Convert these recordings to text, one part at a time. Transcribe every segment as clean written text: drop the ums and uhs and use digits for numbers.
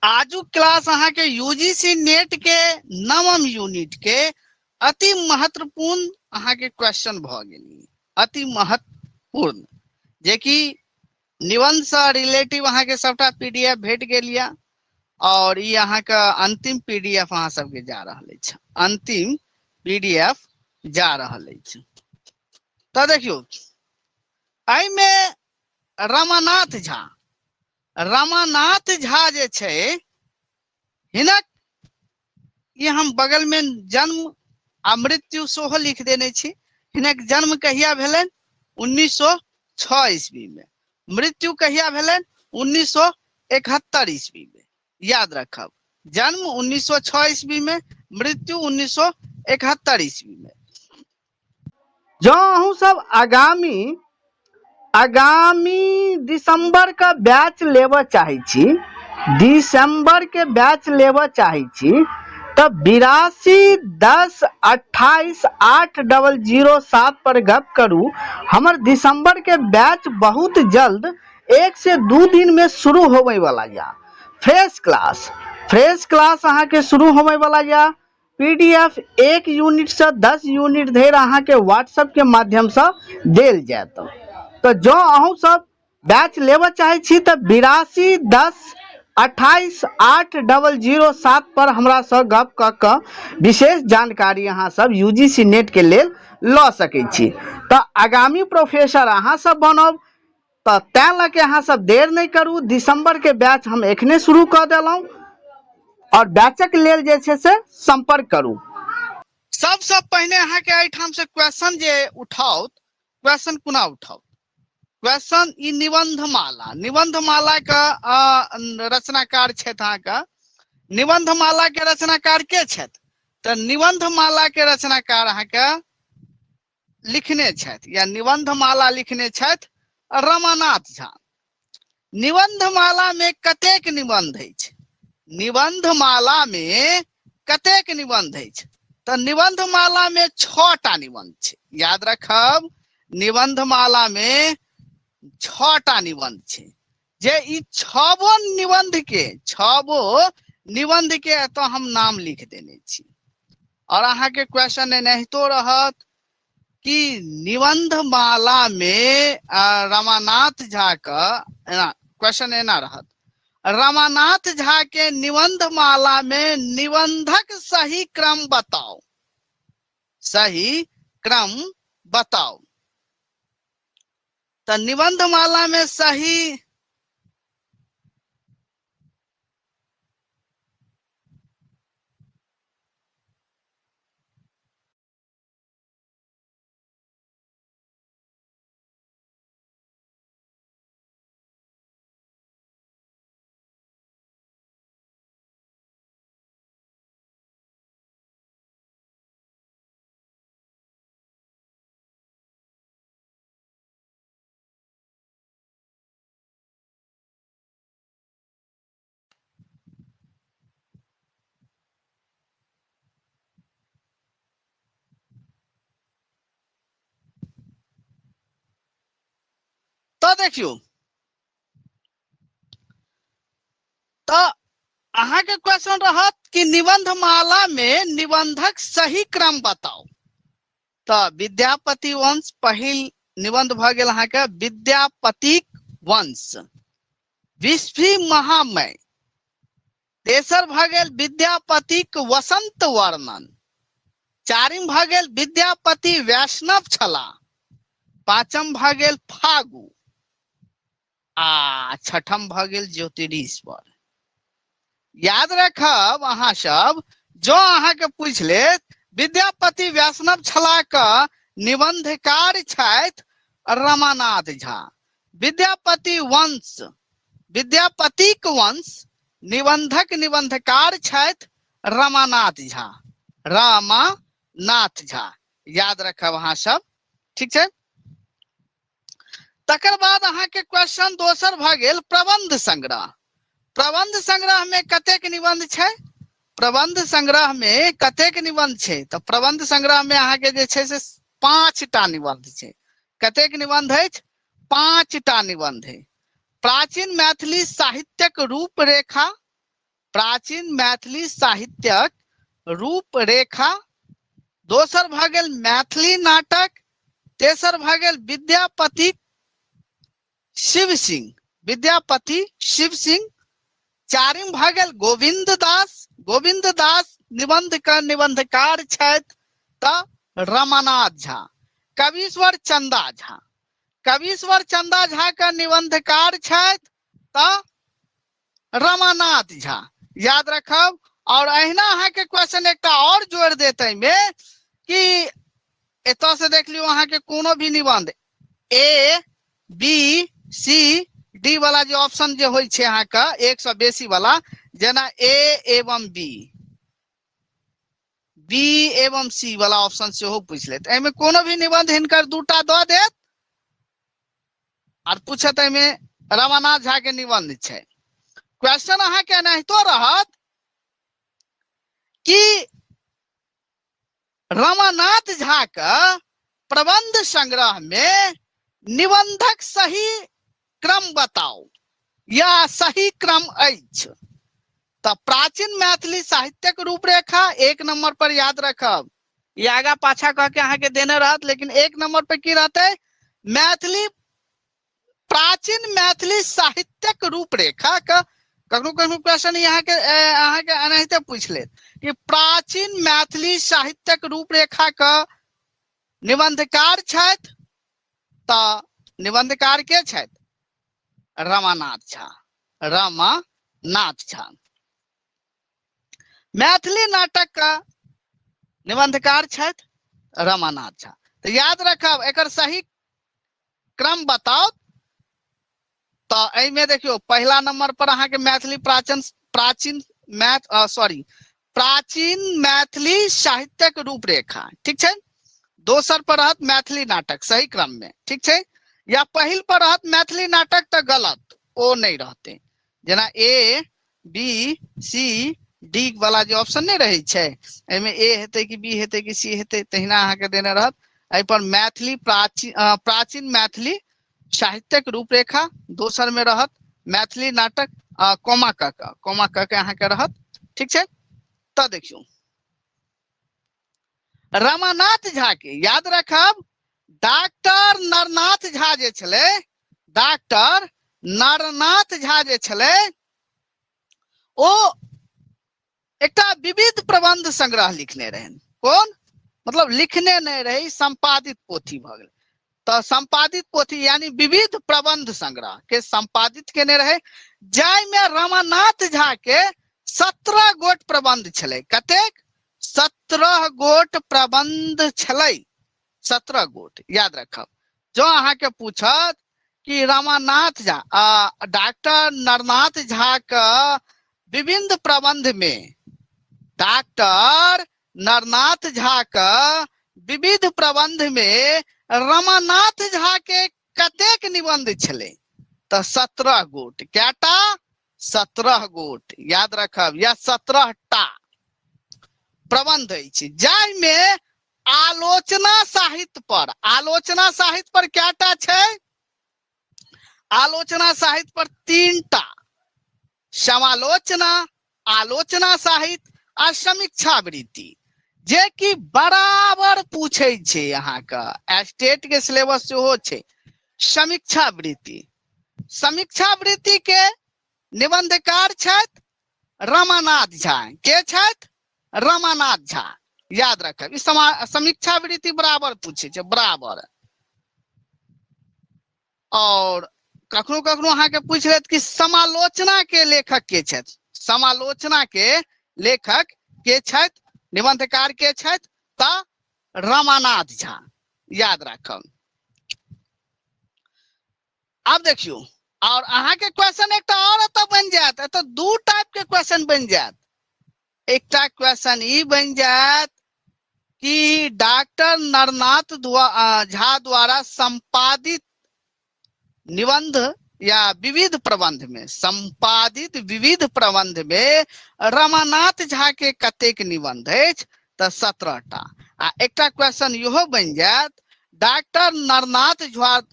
आजुक क्लास अहाँके UGC net के नवम यूनिट के अति महत्वपूर्ण अहाँके क्वेश्चन भऽ गेल, अति महत्वपूर्ण, जेकि निबंध से रिलेटिव अहाँके सबटा पीडीएफ भेट गेल यऽ और ई अहाँके अंतिम पीडीएफ अहाँ सबके जा रहल अछि, अंतिम पीडीएफ जा रहल अछि। तऽ देखियौ एहिमे रमानाथ झा, रमानाथ झा जे छै हिनक ई हम बगल में जन्म आ मृत्यु सेहो लिख देने छी। हिनक जन्म कहिया भेलनि? 1906 ईस्वी में। मृत्यु कहिया भेलनि? 1971 ईस्वी में। याद रखब, जन्म 1906 ईस्वी में, मृत्यु 1971 ईस्वी में। जँ अहूँ सब आगामी आगामी दिसंबर के बैच लेबऽ चाहै छी, दिसंबर के बैच लेबऽ चाहै छी, तऽ 82 10 28 8 00 7 पर गप करू। हमर दिसंबर के बैच बहुत जल्द 1 से 2 दिन में शुरू होबे वाला या। फ्रेश क्लास, फ्रेश क्लास अहाँके शुरू होबे वाला या। पीडीएफ 1 यूनिट से 10 यूनिट धरि अहाँके व्हाट्सएप के माध्यम से देल जायत। तऽ जँ अहूँ सब बैच लेबऽ चाहै छी तऽ 82 10 28 8 00 7 पर हमरासँ गप कऽ कऽ विशेष जानकारी अहाँ सब यूजीसी नेट के लेल लऽ सकै छी। तऽ आगामी प्रोफेसर अहाँ सब बनब, तऽ तैं लऽ के अहाँ सब देर नहि करू। दिसंबर के बैच हम एखने शुरू कऽ देलहुँ और बैचक लेल जे छै से संपर्क करू। सबसँ पहिने अहाँके एहिठाम से क्वेश्चन जे उठाओत, क्वेश्चन कोना उठाओत? क्वेश्चन ई निबंधमाला, निबंधमाला के रचनाकार छथि अहाँके, निबंधमाला के रचनाकार के छथि? तऽ निबंधमाला के रचनाकार अहाँके लिखने छथि या निबंधमाला लिखने छथि रमानाथ झा। निबंधमाला में कतेक निबंध अछि? निबंधमाला में कतेक निबंध अछि? तऽ निबंधमाला में 6टा निबंध छै। याद रखब, निबंधमाला में 6टा निबंध छै। जे ई छबो निबंध के, छबो निबंध के एतऽ हम नाम लिख देने छी। और अहाँके क्वेश्चन एनाहितो रहत कि निबंधमाला में रमानाथ झा के एना क्वेश्चन एना रहत, रमानाथ झा के निबंधमाला में निबंधक सही क्रम बताओ, सही क्रम बताओ। तऽ निबंधमाला में सही तऽ देखियौ, तऽ अहाँके क्वेश्चन रहत कि निबंधमाला में निबंधक सही क्रम बताउ। तऽ विद्यापति वंश पहिल निबंध भऽ गेल अहाँके, विद्यापतिक वंश, विस्फी महामय, तेसर भऽ गेल विद्यापतिक वसंत वर्णन, चारिम भऽ गेल विद्यापति वैष्णव छलाह, पांचम भऽ गेल फागु, आ छठम भऽ गेल ज्योतिरीश्वर। याद रखब अहाँ सब, जो अहाँके पूछि लेत विद्यापति वैष्णव छलाह के निबंधकार छथि रमानाथ झा, विद्यापति वंश, विद्यापतिक वंश निबंधक निबंधकार छथि रमानाथ झा, रमानाथ झा, याद रखब अहाँ सब, ठीक छै। तकर बाद अहाँके क्वेश्चन दोसर भऽ गेल प्रबंध संग्रह। प्रबंध संग्रह में कतेक निबंध छै? प्रबंध संग्रह में कतेक निबंध छै? तऽ प्रबंध संग्रह में अहाँके जे छै से 5टा निबंध छै। कतेक निबंध अछि? 5टा निबंध है। प्राचीन मैथिली साहित्यक रूपरेखा, प्राचीन मैथिली साहित्यक रूपरेखा, दोसर भऽ गेल मैथिली नाटक, तेसर भऽ गेल विद्यापति शिव सिंह, विद्यापति शिव सिंह, चारिम भऽ गेल गोविंद दास, गोविंद दास निबंध के निबंधकार छथि तऽ रमानाथ झा, कवीश्वर चंदा झा, कवीश्वर चंदा झा के निबंधकार छथि तऽ रमानाथ झा, याद रखब। और अहिना अहाँके क्वेश्चन एकटा और जोड़ि देत एहिमे कि एतऽ से देख लियौ अहाँके कोनो भी निबंध ए बी सी डी वाला जे ऑप्शन जे होइ छै अहाँके एक से बेसी वाला, जेना ए एवं बी, बी एवं सी वाला ऑप्शन सेहो पूछि लेत। एहिमे कोनो भी निबंध हिनकर दूटा दऽ देत आर पूछत एहिमे रमानाथ झा के निबंध छै। क्वेश्चन अहाँके एनाहितो रहत कि रमानाथ झा के प्रबंध संग्रह में निबंधक सही क्रम बताउ या सही क्रम अछि। तऽ प्राचीन मैथिली साहित्यक रूपरेखा एक नंबर पर याद रखब, ई आगा पाछा कह के अहाँके देने रहत, लेकिन एक नंबर पर की रहतै, मैथिली प्राचीन मैथिली साहित्यक रूपरेखा के कखनो कखनो क्वेश्चन अहाँके एनाहिते पूछि लेत कि प्राचीन मैथिली साहित्यक रूपरेखा के निबंधकार छथि, तऽ निबंधकार के छथि, रमानाथ झा, रमानाथ झा। मैथिली नाटक का निबंधकार छथि रमानाथ झा। तऽ याद रखब एकर सही क्रम बताओ। तऽ एहिमे देखियौ पहिला नंबर पर अहाँके मैथिली प्राचीन, प्राचीन मैथ, सॉरी, प्राचीन मैथिली साहित्यक रूपरेखा, ठीक छै। दोसर पर रहत मैथिली नाटक सही क्रम में, ठीक छै। या पहिल पर रहत मैथिली नाटक तऽ गलत, ओ नहि रहतै। जेना ए बी सी डी वाला जे ऑप्शन नहि रहै छै, एहिमे ए हेतै कि बी हेतै कि सी हेतै, तहिना अहाँके देने रहत। एहि पर मैथिली प्राचीन मैथिली साहित्यक रूपरेखा, दोसर में रहत मैथिली नाटक, कोमा क क, कोमा क के अहाँके रहत, ठीक छै। तऽ देखियौ रमानाथ झा के याद रखब, डॉक्टर नरनाथ झा जे छलै, डॉक्टर नरनाथ झा जे छलै ओ एकटा विविध प्रबंध संग्रह लिखने रहनि। कोन मतलब लिखने नहि रही, संपादित पोथी भऽ गेलै। तऽ संपादित पोथी यानी विविध प्रबंध संग्रह के संपादित केने रहे, जाहिमे रमानाथ झा के 17 गोट प्रबंध छलै। कतेक? 17 गोट प्रबंध छलै, 17 गोट, याद रखब। जो अहाँके पूछत कि रमानाथ झा, डॉक्टर नरनाथ झा के विभिन्न प्रबंध में, डॉक्टर नरनाथ झा के विविध प्रबंध में रमानाथ झा के कतेक निबंध छलै, तऽ 17 गोट। कएटा? 17 गोट, याद रखब, या 17 टा प्रबंध अछि, जाहिमे आलोचना साहित्य पर, आलोचना साहित्य पर कएटा छै? आलोचना साहित्य पर 3 टा, समालोचना, आलोचना साहित्य आ समीक्षा वृत्ति, जे कि बराबर पूछै छै अहाँके, स्टेट के सिलेबस सेहो छै। समीक्षा वृत्ति, समीक्षा वृत्ति के निबंधकार छथि रमानाथ झा। के छथि? रमानाथ झा, याद रखब। ई समीक्षा वृत्ति बराबर पूछै छै, बराबर। और कखनो कखनो अहाँके पूछि लेत कि समालोचना के लेखक के छथि, समालोचना के लेखक के छथि, निबंधकार के छथि, तऽ रमानाथ झा, याद राखब। आब देखियौ, और अहाँके क्वेश्चन एकटा और एतऽ बनि जायत, एतऽ दू टाइप के क्वेश्चन बनि जायत। एकटा क्वेश्चन ई बनि जायत कि डॉक्टर नरनाथ झा द्वारा संपादित निबंध या विविध प्रबंध में, संपादित विविध प्रबंध में रमानाथ झा के कतेक निबंध अछि, तऽ 17 टा। आ एकटा क्वेश्चन इहो बनि जायत, डॉक्टर नरनाथ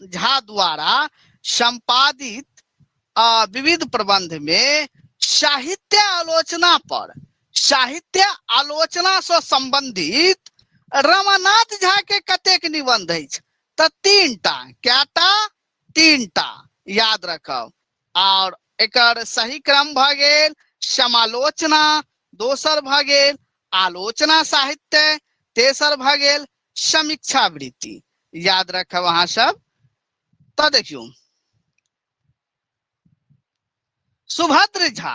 झा द्वारा संपादित विविध प्रबंध में साहित्य आलोचना पर, साहित्य आलोचना से संबंधित रमानाथ झा के कतेक निबंध अछि? तऽ 3टा। कएटा? 3टा, याद रखब। और एकर सही क्रम भऽ गेल समालोचना, दोसर भऽ गेल आलोचना साहित्य, तेसर भऽ गेल समीक्षावृत्ति। याद रखब अहाँ सब। तऽ देखियौ, सुभद्र झा,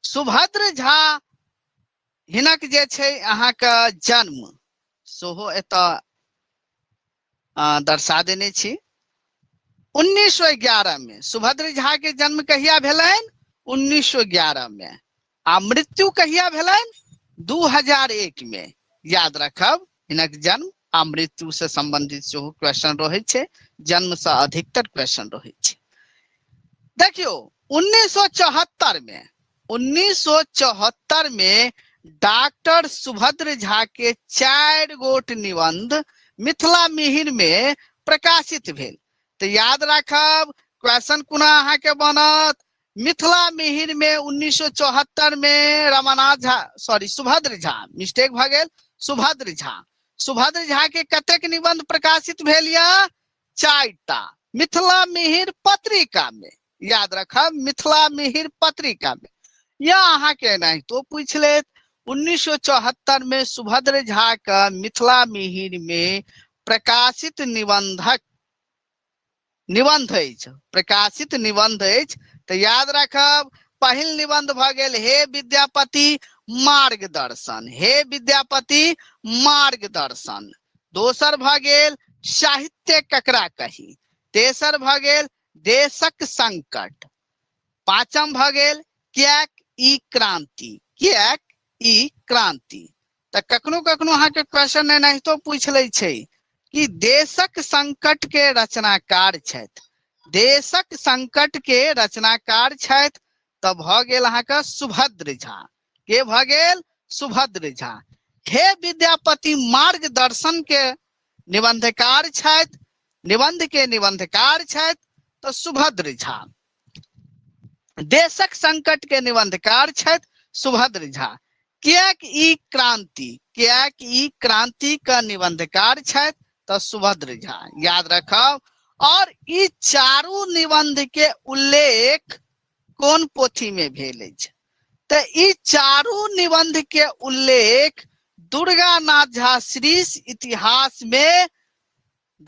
सुभद्र झा हिनक जे छै अहाँके जन्म सेहो एतऽ दर्शा देने छी। 1911 में सुभद्र झा के जन्म कहिया भेलनि? 1911 में। आ मृत्यु कहिया भेलनि? 2001 में। याद रखब, हिनक जन्म आ मृत्यु से संबंधित सेहो क्वेश्चन रहै छै, जन्म से अधिकतर क्वेश्चन रहै छै। देखियौ, 1974 में, 1974 में डॉक्टर सुभद्र झा के 4 गोट निबंध मिथिला मिहिर में प्रकाशित भेल। तऽ याद राखब, क्वेश्चन कोना अहाँके बनत? मिथिला मिहिर में 1974 में रमानाथ झा, सॉरी सुभद्र झा, मिस्टेक भऽ गेल, सुभद्र झा, सुभद्र झा के कतेक निबंध प्रकाशित भेल या? 4टा मिथिला मिहिर पत्रिका में। याद रखब, मिथिला मिहिर पत्रिका में। या अहाँके एनाहितो पूछि लेत, 1974 में सुभद्र झा के मिथिला मिहिर में प्रकाशित निबंधक निबंध अछि, प्रकाशित निबंध अछि। तऽ याद राखब, पहिल निबंध भऽ गेल हे विद्यापति मार्गदर्शन, हे विद्यापति मार्गदर्शन। दोसर भऽ गेल साहित्य ककरा कही। तेसर भऽ गेल देशक संकट। पांचम भऽ गेल किएक ई क्रांति, किएक ई क्रांति। तऽ कखनो कखनो अहाँके क्वेश्चन एनाहितो पूछि लै छै कि देशक संकट के रचनाकार छथि, देशक संकट के रचनाकार छथि, तऽ भऽ गेल अहाँके सुभद्र झा। के भऽ गेल? सुभद्र झा। हे विद्यापति मार्गदर्शन के निबंधकार छथि, निबंध के निबंधकार छथि, तऽ सुभद्र झा। देशक संकट के निबंधकार छथि सुभद्र झा। किएक ई क्रांति, किएक ई क्रांति के निबंधकार छथि तऽ सुभद्र झा। याद रखब। और ई चारू निबंध के उल्लेख कोन पोथी में भेल अछि? तऽ ई चारू निबंध के उल्लेख दुर्गानाथ झा श्रीश इतिहास में,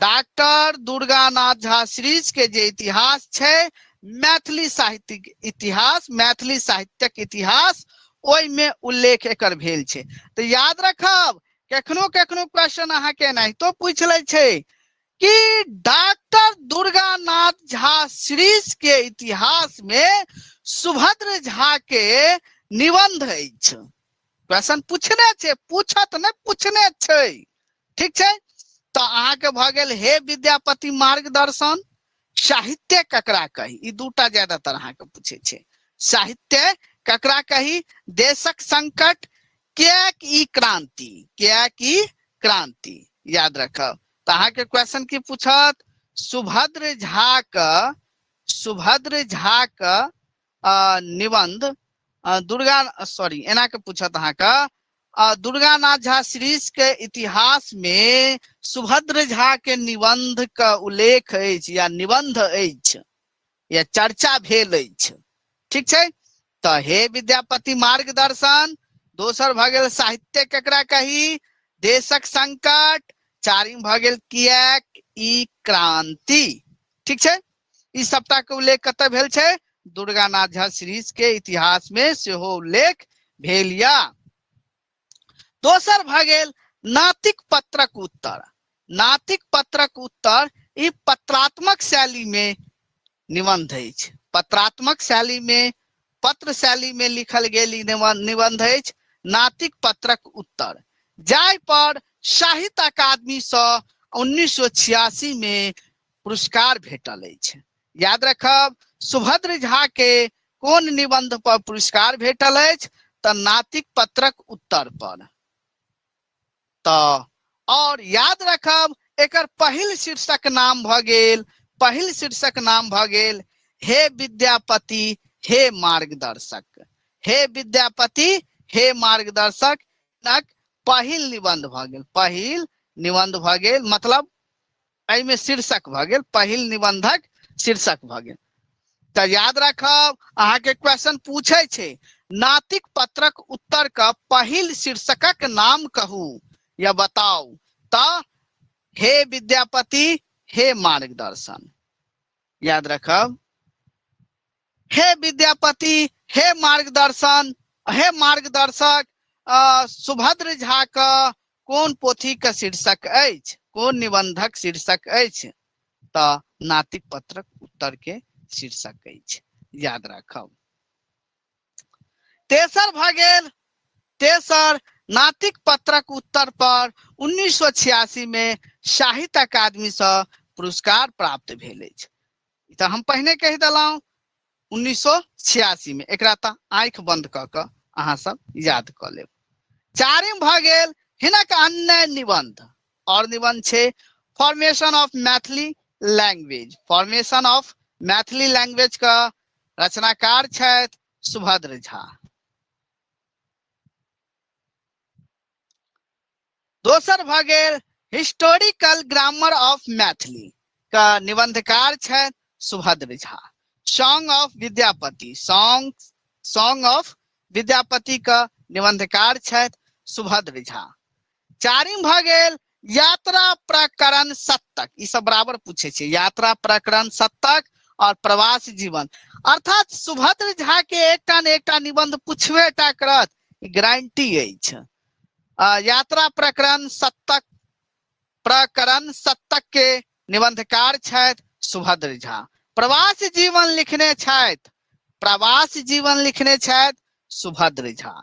डॉक्टर दुर्गानाथ झा श्रीश के जे इतिहास छै, मैथिली साहित्यिक इतिहास, मैथिली साहित्यक इतिहास, ओहिमे उल्लेख एकर भेल छै। तऽ याद रखब, कखनो कखनो क्वेश्चन अहाँके एनाहितो पूछि लै छै कि डॉक्टर दुर्गानाथ झा श्रीश के इतिहास में सुभद्र झा के निबंध अछि। क्वेश्चन पूछने छै, पूछत नहि, पूछने छै, ठीक छै। तऽ अहाँके भऽ गेल हे विद्यापति मार्गदर्शन, साहित्य ककरा कही, ई दूटा ज्यादातर अहाँके पूछे छै। साहित्य ककरा कही, देशक संकट, किएक ई क्रांति, किएक ई क्रांति। याद रखब। तऽ अहाँके क्वेश्चन की पूछत? सुभद्र झा के, सुभद्र झा के निबंध दुर्गा, सॉरी एना के पूछत अहाँके, दुर्गानाथ झा श्रीश के इतिहास में सुभद्र झा के निबंध के उल्लेख अछि या निबंध अछि या चर्चा भेल अछि, ठीक छै। तऽ हे विद्यापति मार्गदर्शन, दोसर भऽ गेल साहित्य केकरा कही, देशक संकट, चारिम भऽ गेल किएक ई क्रांति, ठीक छै। ई सबटा के उल्लेख कतऽ भेल छै? दुर्गानाथ झा श्रीश के इतिहास में सेहो उल्लेख भेल या। दोसर भऽ गेल नातिक पत्रक उत्तर। नातिक पत्रक उत्तर ई पत्रात्मक शैली में निबंध अछि। पत्रात्मक शैली में, पत्र शैली में लिखल गेल ई निबंध अछि नातिक पत्रक उत्तर, जाहि पर साहित्य अकादमी सँ 1986 में पुरस्कार भेटल अछि। याद रखब, सुभद्र झा के कोन निबंध पर पुरस्कार भेटल अछि? तऽ नातिक पत्रक उत्तर पर। तऽ और याद रखब, एकर पहिल शीर्षक नाम भऽ गेल, पहिल शीर्षक नाम भऽ गेल हे विद्यापति हे मार्गदर्शक। हे विद्यापति हे मार्गदर्शक हिनक पहिल निबंध भऽ गेल, पहिल निबंध भऽ गेल, मतलब एहिमे शीर्षक भऽ गेल, पहिल निबंधक शीर्षक भऽ गेल। तऽ याद राखब, अहाँके क्वेश्चन पूछै छै नातिक पत्रक उत्तर के पहिल शीर्षकक नाम कहू या बताउ, तऽ हे विद्यापति हे मार्गदर्शन। याद रखब, हे विद्यापति हे मार्गदर्शन, हे मार्गदर्शक सुभद्र झा के कोन पोथी के शीर्षक अछि, कोन निबंधक शीर्षक अछि, तऽ नातिक पत्रक उत्तर के शीर्षक अछि। याद राखब। तेसर भऽ गेल, तेसर नातिक पत्रक उत्तर पर 1986 में साहित्य अकादमी सँ पुरस्कार प्राप्त भेल अछि। ई तऽ हम पहिने कहि देलहुँ 1986 में, एकरा तऽ आँखि बंद कऽ कऽ अहाँ सब याद कऽ लेब। चारिम भऽ गेल हिनक अन्य निबंध, और निबंध छै formation of Maithili language. Formation of Maithili language का रचनाकार छथि सुभद्र झा। दोसर भऽ गेल हिस्टोरिकल ग्रामर ऑफ मैथिली का निबंधकार छथि Subhadra Jha. Song of Vidyapati, song song of Vidyapati का निबंधकार छथि सुभद्र झा। चारिम भऽ गेल यात्रा प्रकरण सप्तक, ई सब बराबर पूछे छै, यात्रा प्रकरण सप्तक और प्रवास जीवन। अर्थात सुभद्र झा के एकटा ने एकटा निबंध पूछबे टा करत, ई गारंटी अछि। यात्रा प्रकरण सप्तक, प्रकरण सप्तक के निबंधकार छथि सुभद्र झा। प्रवास जीवन लिखने छथि, प्रवास जीवन लिखने छथि सुभद्र झा।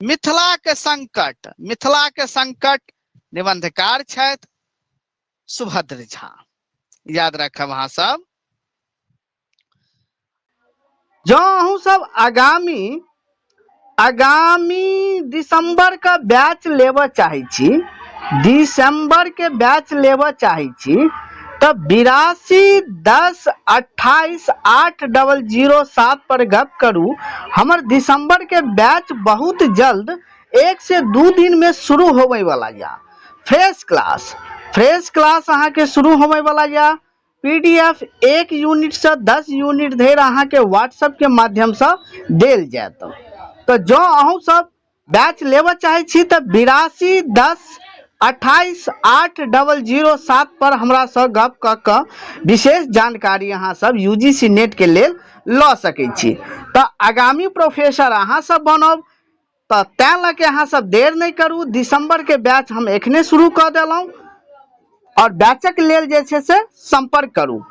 मिथिला के संकट, मिथिला के संकट निबंधकार छथि सुभद्र झा। याद रखब अहाँ सब। जँ अहूँ सब आगामी आगामी दिसंबर के बैच लेबऽ चाहै छी, दिसंबर के बैच लेबऽ चाहै छी, तऽ 82 10 28 8 00 7 पर गप करू। हमर दिसंबर के बैच बहुत जल्द 1 से 2 दिन में शुरू होबे वाला या। फ्रेश क्लास, फ्रेश क्लास अहाँ के शुरू होबे वाला या। पीडीएफ 1 यूनिट से 10 यूनिट धरि अहाँ के व्हाट्सएप के माध्यम से देल जायत। तो जँ अहूँ सब बैच लेबऽ चाहै छी तऽ 82 10 28 8 00 7 पर हमरासँ गप कऽ कऽ विशेष जानकारी अहाँ सब यूजीसी नेट के लेल लऽ सकै छी। तऽ आगामी प्रोफेसर अहाँ सब बनब, तऽ तैं लऽ के अहाँ सब देर नहि करू। दिसंबर के बैच हम एखने शुरू कऽ देलहुँ और बैचक लेल जे छै से संपर्क करू।